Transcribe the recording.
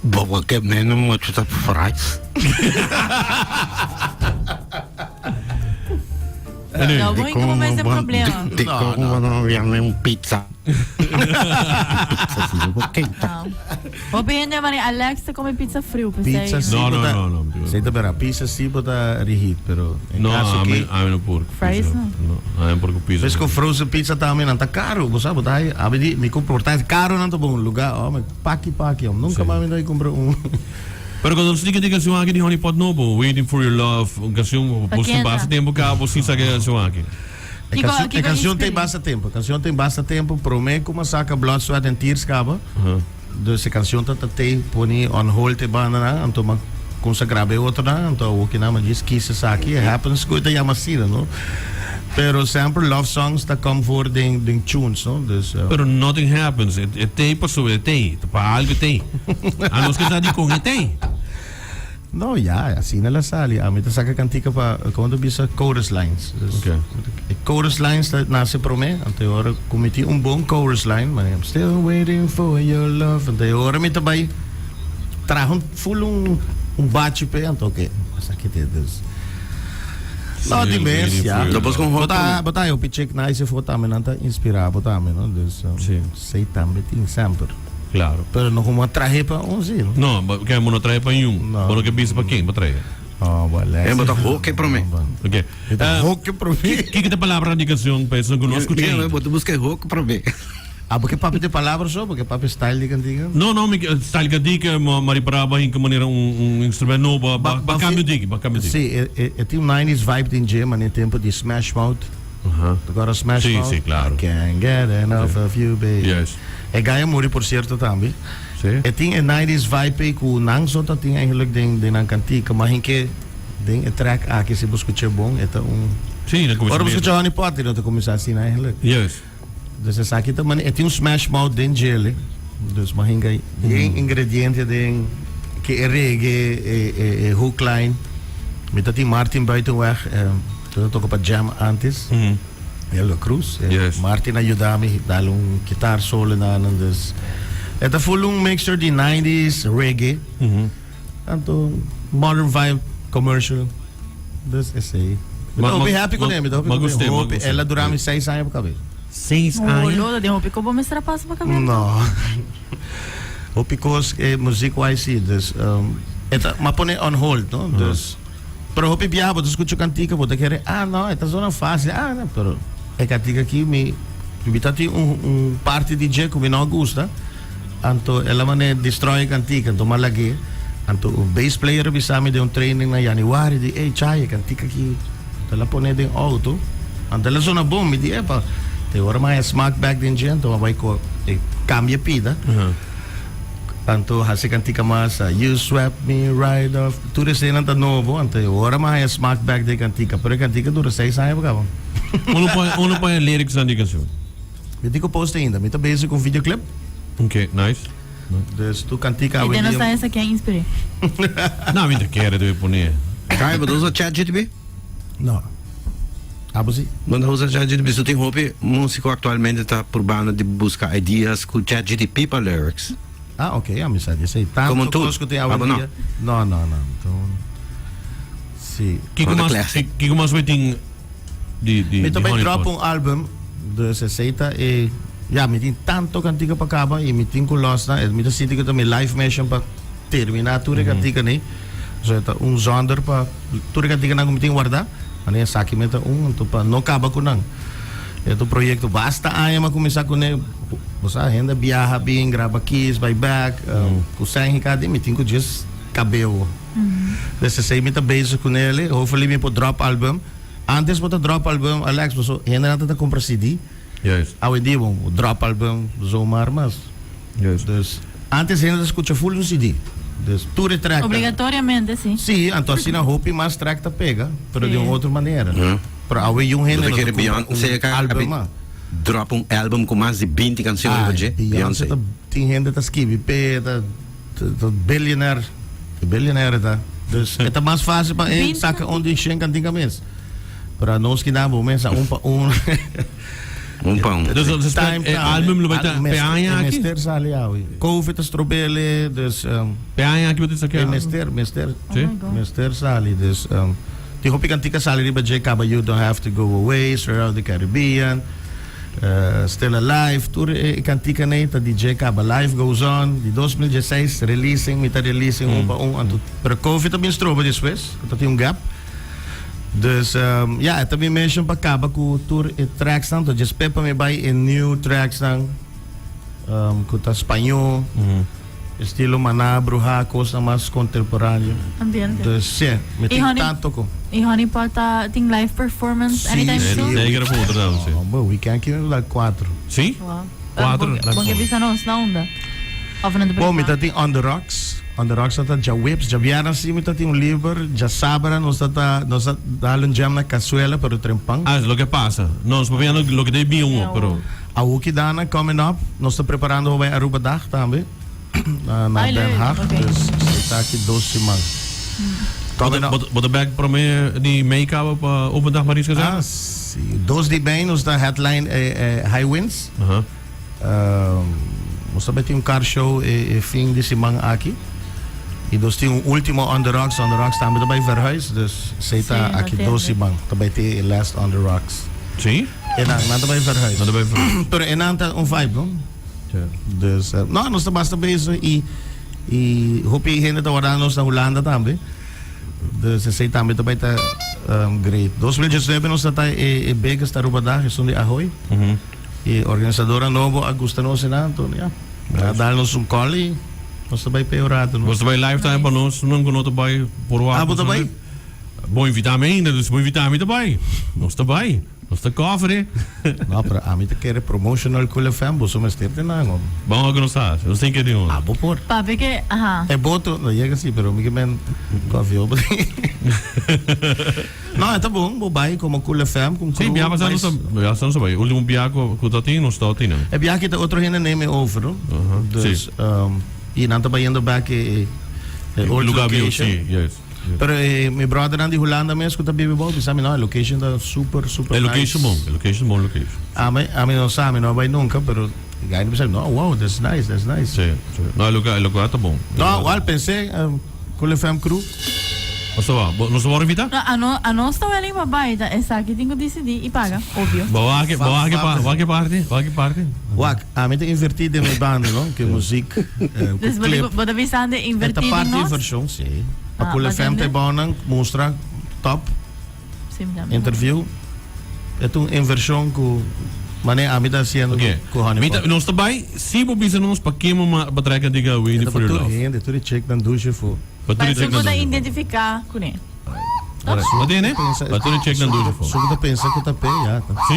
Bo ke meno mucho ta fries. No, bo inka bo mes problema. Di kon bo no yama un pizza. Pizza si bo kenta. Hopi hende mari Alex ta come pizza friu pesey. Pizza si No, bo no, ta no, no. Sei ta bera pizza si bo ta reheat pero en No, caso ami, ki ami no por ku Fries pizza. no. No, ami por ku pizza. Ves ku frozen pizza tambe nan ta caro bo sa bo ta hay abi di mi compra por ta caro nan ta bon lugar oh mi paki paki om nunca Sí. mas mi ta compra un. Pero cuando nos di canción aki di Honey Pot nobo, Waiting for Your Love, un canción Pa bo sin ken basta ta? tempo ka bo sin sa ke canción aki. E Kiko- canción, e kiko canción tem inspira? basta tempo. E canción tem basta tempo. Prome ku masaka Blood, Sweat and Tears kaba. Dus e canción ta ta te poni on hold e banda nan. Anto ma kumsa graba e otro nan. Anto awo ki nan ma djis kis esaki. E happens ku e ta yama asina, no? Pero semper love songs ta come voor den den tunes, no? Dus Pero nothing happens. E e tei pasobra e tei. Ta pa algo e tei. A nos ke sa dikon e tei. No, ya, asina el a sali. Ami ta saka kantika pa, komo ta bisa, chorus lines. Dus, Ok. e chorus lines ta nase promé, anto e ora ku mi tin un bon chorus line, manera I'm still waiting for your love, anto e ora mi ta bai traha un full un un bachi p'e, anto oke, esaki ta e dus. No, di Still mes, waiting ya. for your Lo bos love. kon Bo hot ta, promé. bo ta hopi chick nice afó tambe, nan ta inspirá bo tambe, no? Dus, Sí. sei tambe tin semper. Claro. Pero no como a trahe pa un si, no? No, ba ke bo no trahe pa niun. No. Bo no ke bisa pa ken bo trahe. Oh, bo Alex. E bo ta hoke prome. Ok. E ta Eh, hoke prome. Kiko ta palabra di canción pa esun ku no a skucha Mira, ainda? bo ta buska e hoke prome. Ah, bo ke papia di palabra so? Bo ke papia style di cantica? No, no, mi ke style cantica, ma ma ripara ba hinka manera un un instrument nobo, ba ba cambio diki, ba cambio diki. Si, e e e tin un nineties vibe den dje, ma n'e tempo di Smash Mouth. Te acorda Smash Sí, Mouth? sí, claro. I can't get enough of you, baby. Yes. E guy a muri por cierto tambe. Sí. E tin e nineties vibe ei cu nan so ta tin eigenlijk den den nan cantica, ma hinke den e track aki si bo scucha bon e ta un Sí, na Ora bo cuminsamentu. scucha Honey Pot no ta cuminsa asina eigenlijk. Yes. Dus esaki ta mane e tin un Smash Mouth den djele, dus ma hinka yen ingrediente den ke e reggae, e e e hook line. Mi ta tin Martin Buitenweg, e ta toca pa Jam antes. Helga Cruz. Yes. Martin a yuda mi dal un kitar solo na nan dus e ta full un mixture di nineties reggae anto modern vibe commercial dus esey. Mi ta hopi happy cu ne, mi ta hopi Ma cu ne. guste, ma Hopi. guste. El a dura mi seis aña pa cabe. Seis aña? Boludo, den hopi cu bo mester a pasa pa cabe. No. Hopi cos e muziek wise si dus e ta m'a pone on hold no dus. Pero hopi biaha bo ta skucha kantika bo ta kere ah no e ta zona fácil ah no pero e kantika aki mi mi ta tin un un parti di dje ku mi no a gusta anto el a mane destroy e kantika anto mi a lag'é anto un bass player a bisa mi den un training na januari di ey Chay e kantika aki el a pone den auto anto el a zona bon mi di epa te ora mi a haña smak bek den dje anto mi a bai ko e kambia pida. Anto hasi kantika mas You swept me right off Tur eseinan ta nobo anto e ora mi a haña smak bek den kantika pero e kantika dura seis aña pa kaba. Uno pone uno pone lyricsnan di kanshon. Mi tin ku post ainda mi ta bezig ku un videoclip. Ok nice. Dus tur kantika I den awendia. nos ta esaki a inspir'é. No mi ta kere debe pone. Kai bo ta usa ChatGTP? No. Abo si? Bo ta usa ChatGTP? So tin hopi musico actualmente ta purbando di busca ideas cu ChatGTP pa lyrics. Ah, ok, ami sa di esey. Tanto Como tu? cos cu tin Abo no? awendia. No, no, no. Enton, si. Kiko What a mas, classic. kiko mas bo tin di di Mi ta di bay Honey drop Pot? un album, dus esey ta e, ya, mi tin tanto cantica pa caba y mi tin cu los nan, mi ta sinti cu ta mi life mission pa termina tur e cantica ni. So e ta un zonder pa tur e canticanan cu mi tin warda, mane esaki mi ta un, anto pa no caba cu nan. E ta un proyecto basta aña mi a cuminsa cune, bo sa hende biaha bin graba kies bay bek, cu sèn y cada dia mi tin cu djes cabeo. Des esey mi ta bezig cunele, hopefully mi por drop album. Antes bo ta drop album Alex, paso hendenan ta ta cumpra CD. Awendia bo drop album zomaar mas. Dus antes hende ta skucha full un CD. Dus tur e track ta. Obligatoriamente si. Si, anto asina hopi mas track ta pega, pero di un otro manera. Pero awe yun hende no ta no ta kumpra un album mas. Drop un album ku mas di binti kanshon riba dje, Beyoncé ta tin hende ta skibi p'e, ta ta billionaire, billionaire e ta. Dus e ta mas fácil pa e saka un di shen kantinka mes. Pero anos ki nan bo mesa un pa un. Un pa un. Dus dus Time e album lo bai ta pe aña aki? Mester sali awe. Covid a strobele, dus Pe aña aki bo ta e mester, mester, Si? Oh my God. mester sali. Dus tin hopi kantika sali riba dje kaba You Don't Have To Go Away, Straight Outta The Caribbean, Still Alive, tur e kantikanan ta di dje kaba. Life Goes On, di 2016, releasing, mi ta releasing un pa un. Anto, pero Covid a bin stroba despues, ku ta tin un gap. Dus ya, e ta mi mission pa kaba ku tur e tracksnan. Anto dje spera pa mi bai e new tracksnan ku ta spañó, estilo Maná, Bruhá, kosnan mas kontemporáneo. Ambiente. Dus si, mi I tin Honey- tanto ku. I Honey Pot ta tin live performance Sí, anytime sí. soon? Nee, ik era voor Rotterdam, sí. Oh, weekend ki la 4. Sí? Wow. Cuatro, Bon live bon ke bisa nos na unda? Of na de Bon, mi ta tin On The Rocks. On The Rocks ta ta djaweps. Djabièrnè si mi ta tin un liber. Djasabra nos ta ta nos ta dal un jam na Casuela pero trempan. Ah, loke pasa. No, nos papia no loke ta e bin awor, pero. Awoki dana coming up nos ta preparando pa bai Aruba Dag tambe na na Ay, Den leuk. Haag. Oké. Dus esei ta aki dos siman. Coming up. Bo ta bek prome di mei kaba pa Open Dag Maris Kazerne? Ah, si. Dos di mei nos ta headline e High Winds. Aha. Nos ta bai tin un car show e e fin di siman aki. I nos tin un ultimo On The Rocks. On The Rocks tambe ta bai verhuis. Dus esei ta Sí, aki no dos tende. siman. Ta bai tin e last On The Rocks. Sí? Enan, nan ta bai verhuis. Nan ta bai verhuis. Pero enan ta un vibe, no? Dus, no, nos ta basta bezig i i hopi hende ta wardando nos na Hulanda tambe. Dus esei tambe ta bai ta great. 2019 nos ta ta e e biggest Aruba Dag, esun di Ahoy. E organisadora nobo a gusta nos esnan, anto ya, a dal nos un call i nos ta bai p'e un rato, no? Nos ta bai live tambe pa nos nan ku no ta bai por wak. Ah, bo ta bai? Bo invita mi ainda, dus bo invita mi ta bai. Nos ta bai. Nos ta cover e. No, pero ami ta kere promotional Cool FM, boso mester tin nan, hombre. Ban wak nos ta haci, nos tin ke tin un. Ah, bo por. Papia ke, aha. E boto, no yega si, pero mi ke men koffie open. No, e ta bon, bo bai como Cool FM con Sí, crew. biaha pasa bai nos ta, biaha pasa nos ta bai. Ultimo biaha ku ku ta tin, nos ta tin nan. E biaha ki ta otro hende neem e over, no? Dus, sí. y nan ta bayendo back e e old Lugar bieu, location. sí, yes. Pero e mi brothernan di Hulanda mes ku ta bibi bou bisa mi no e location ta super super E location nice. bon, e location bon location. Ami ami no sa, mi no a bai nunca pero e guy ta bisa mi no wow that's nice that's nice. Sí, sí. No e lugar e lugar ta bon. No wal pensé Cool FM crew. Nos ta wak, nos ta wòrdu invitá? No, ano anos ta wèling pa bai ta esaki tin ku disidí i paga, obvio. Bo wak bo wak Fa- wak parti, wak parti. Wak, ami ta invertí den mi banda no, ku muziek, ku Dus bo clip. bo ta bisando E ta invertí den parti nos? invershon, sí. Pa Ah, Cool pa FM ta tende? e bounan mustra top Sí, mi tambe. interview. E ta un invershon ku manera ami ta hasiendo Oké. ku Honey Mi ta, Pot. nos ta bai, si bo bisa nos pa ke mama pa trek diga E Waiting ta for pa Your tur Love. hende, tur e chicknan dushe fu. Pa tur Pa e esun chicknan ku ta dushe fu. identifiká kuné. Alright. Wat dene? Pensa- Pa tur e chicknan dushe fu. Su ku ta pensa ku ta pe, ya. Sí?